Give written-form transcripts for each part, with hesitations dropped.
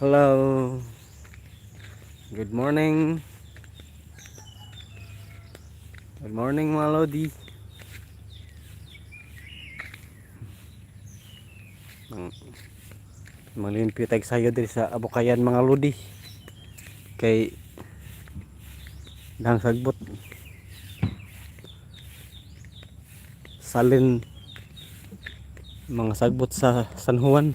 Hello. Good morning. Good morning, mga lodi. Manglimpyo tag sayo diri sa Abukayan, mga lodi. Kay dang sagbot. Salin, mga sagbot sa San Juan.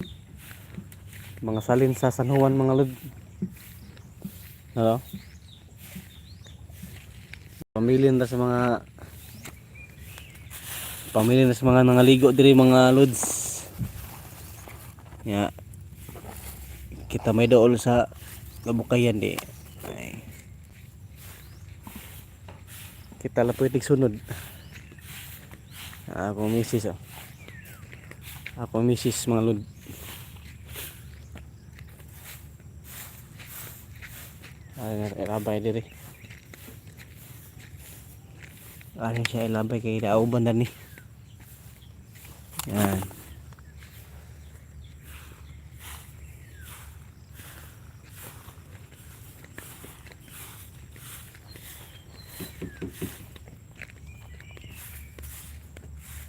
Mga salin sa San Juan, mga lod. Hello. Pamilin na sa mga nangaligo diri, mga lods. Ya. Kita may dool sa Abukayan di. Ay. Kita la pwede sunod. Ako misis oh. Ako misis, mga lod. Ay, ilabay diri. Ano siya ilabay kay dauban na ni. Yan.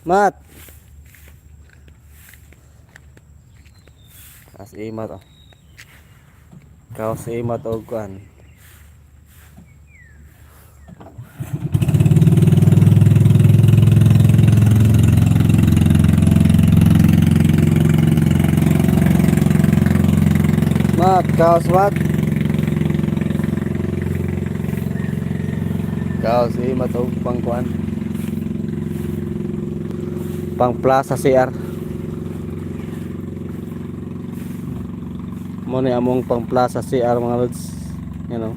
Mat. As imat oh. Kaw si imat og kuan. Mat, kaos mat. Kaos imat og pangkuan. Pang Plaza CR. Mo ni among pang Plaza CR, mga lods. You know.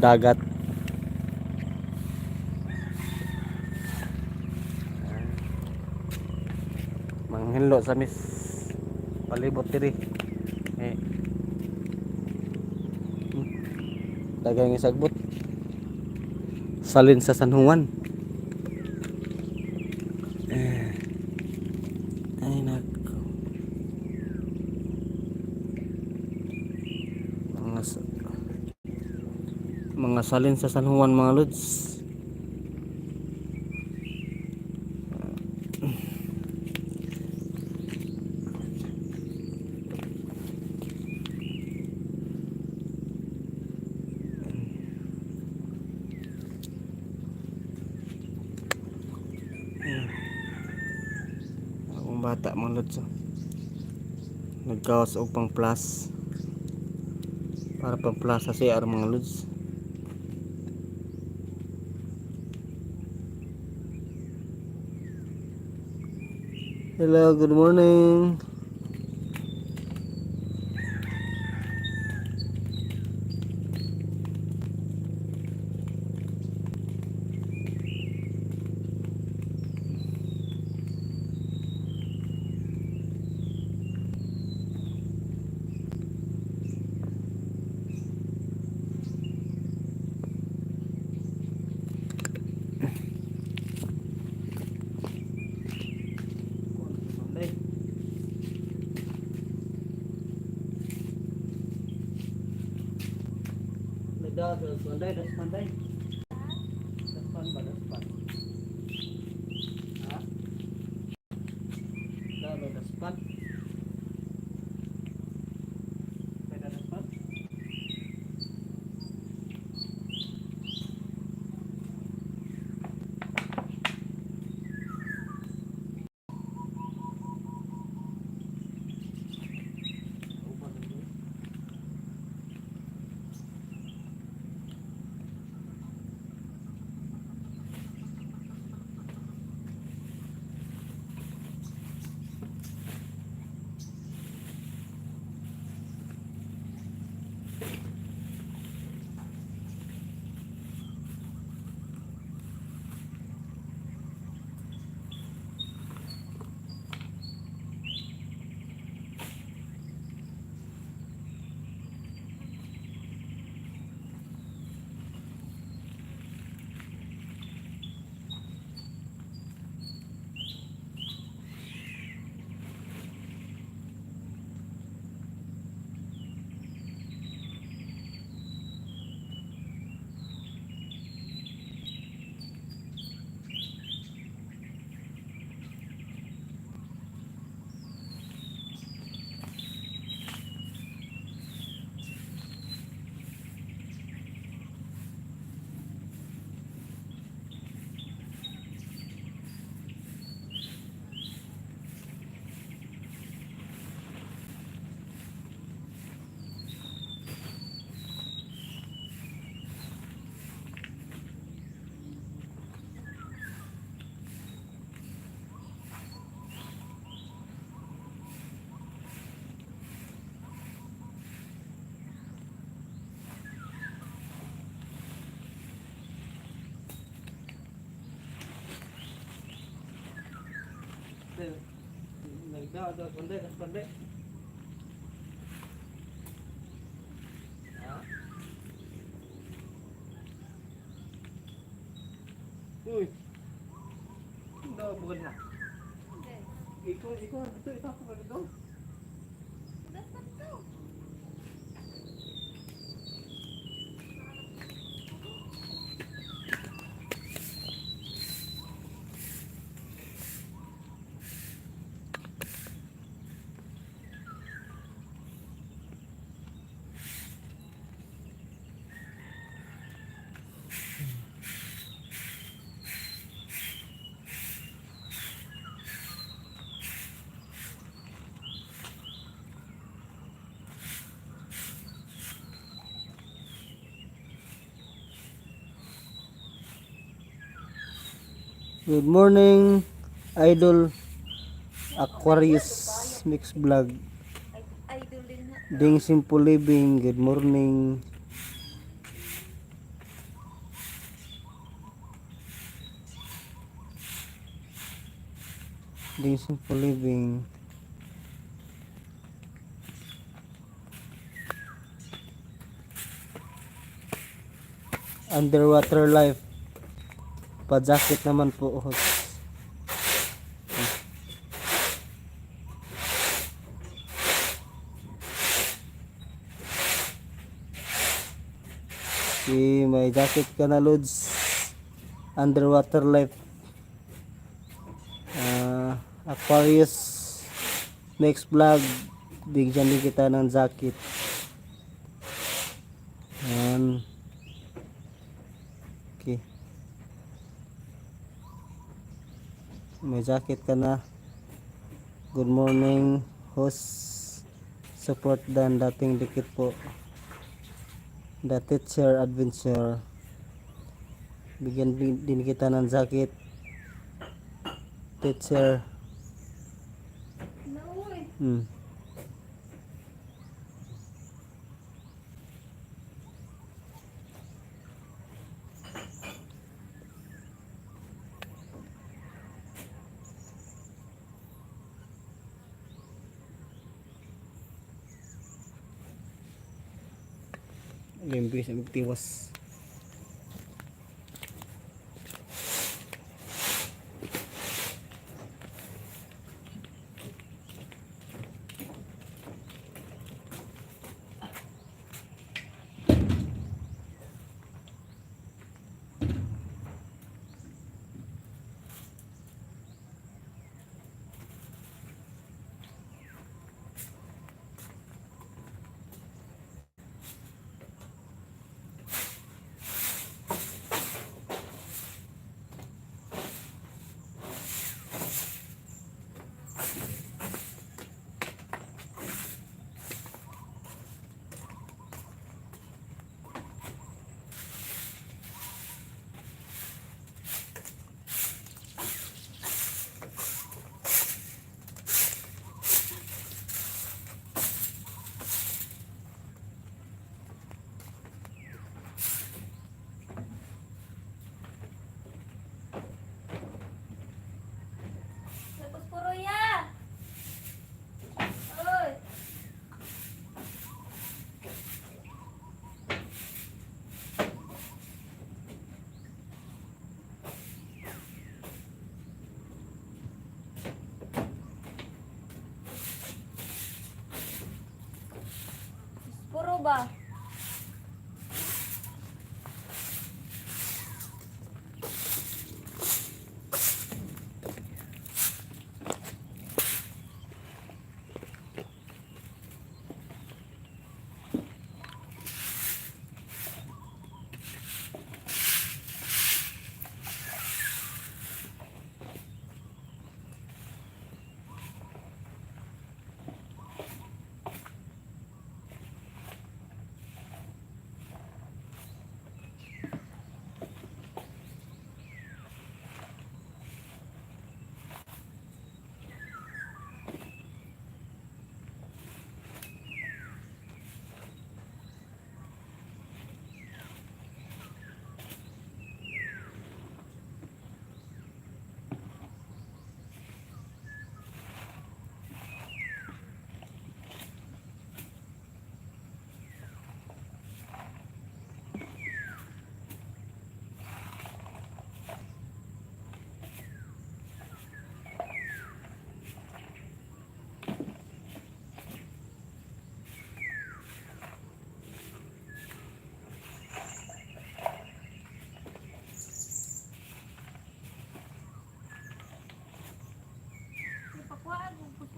Dagat. Manghinlo sa mis palibot diri. Eh. Dagang sagbot. Salin sa San Juan. Eh. Ay nako. Mga salin sa San Juan, mga lods. Akong bata, mga lods, oh. Nagkaos og pang plus para pang Plaza CR, mga lods. Hello, good morning. Daspanday, daspanday. Daspan ba, daspan? Ha? Dalo, daspan? Pwede daspan? Nagdaw daw panday, panday. Ha? Uy. Daw bukan na. Hindi. Ikaw, ikaw, ito, ito ako ba dito? Dapat to. Good morning, Idol Aquarius Mix Vlog. Ay, idol din ha. Ding Simple Living, good morning. Ding Simple Living. Underwater Life. Pa-jacket naman po, host. Okay, may jacket ka na, Lods. Underwater Life. Ah, Aquarius next vlog, bigyan din kita ng jacket. Ayan. Okay. May jacket ka na. Good morning, host. Support dan dating dikit po. The Teacher Adventure. Bigyan din kita ng jacket. Teacher. No, eh. Limbis ang tiwas. Tapos puro ya. Oy. Puro ba?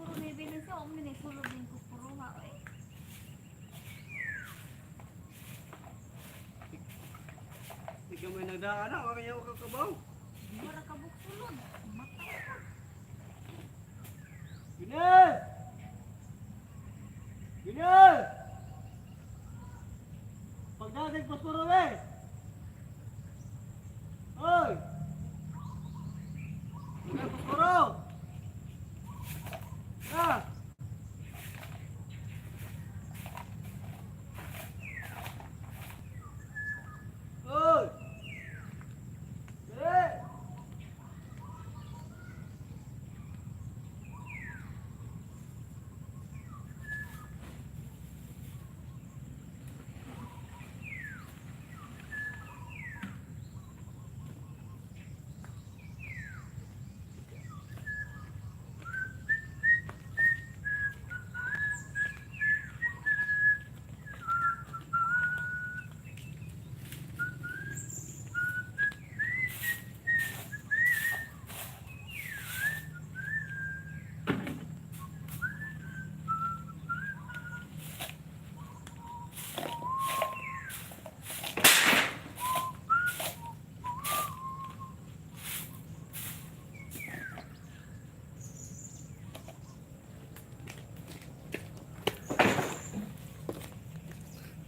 Puspuro may bilin siya. Umi na sulod din puspuro ha. Eh. Ikaw may nagdaan na, wala kaya ka kabaw. Mara ka sulod. Mata ko. Junel! Junel! Pagdating posporo eh! Hoy! Pagdating posporo! Ah! Hoy! Dali!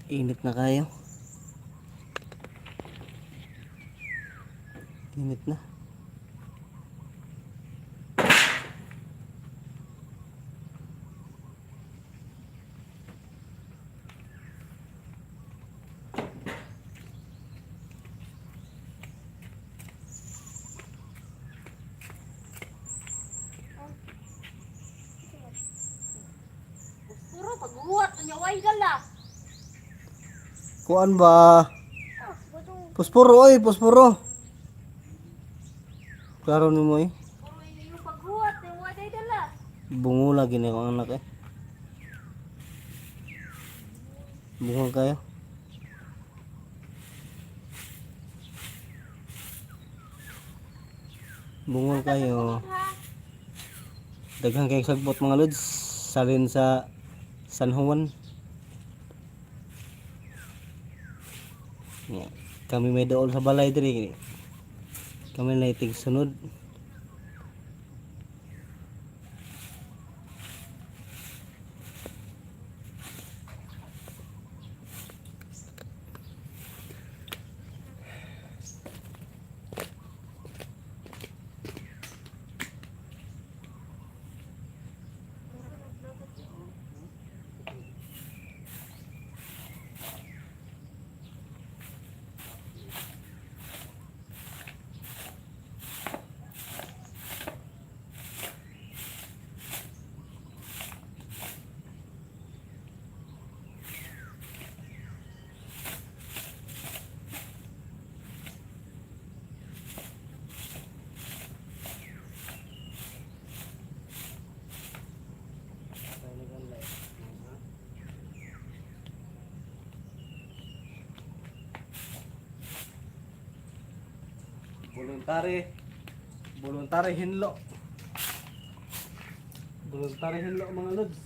Init na kayo. Init na. Puspuro paghuwat nya way gala. Kuan ba? Ah, gusto Posporo oy, posporo. Klaro nimo eh. puro yung paghuwat nya way dala. Bungo lagi na akong anak eh. Bungo kayo. Bungo kayo. Ha. Daghang kayong sagbot mga lods. Salin sa San Juan. Yeah. Kami may dool sa balay diri. Kami na itig sunod. Voluntary. Voluntary hinlo. Voluntary hinlo mga lods.